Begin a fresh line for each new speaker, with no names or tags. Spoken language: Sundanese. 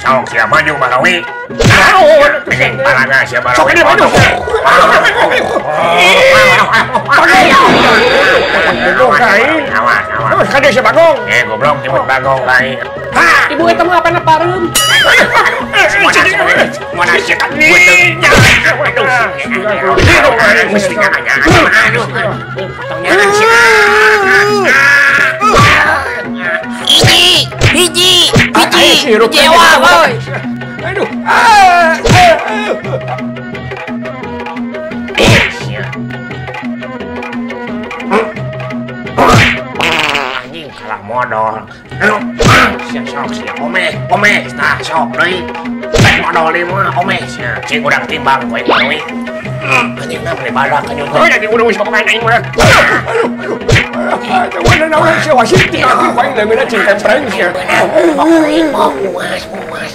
Sok sia maju Barawi. Naon pengen palaga sia Barawi. Sok maju. Bagong aing. Awas, awas. Kade sia Bagong. Eh goblok nyebut Bagong aing.
Ibu eta mah apana pareum.
Mana sia kan beuteung. Mesti aduh. Potongnya sia.
Hiji, hiji, hiji, jewa, boy.
Aduh. Anjing kalah modal. Sia sok sia omeh, omeh, nah sok deui. Modal deui mah omeh sia. Cing urang timbang koe deui. Anjing na meni badak anjing. Oh, jadi urang geus pemain aing mah.
Aduh, aduh. 我那我那小华是顶啊，欢迎来们来真tempreng sia.
Puas, puas.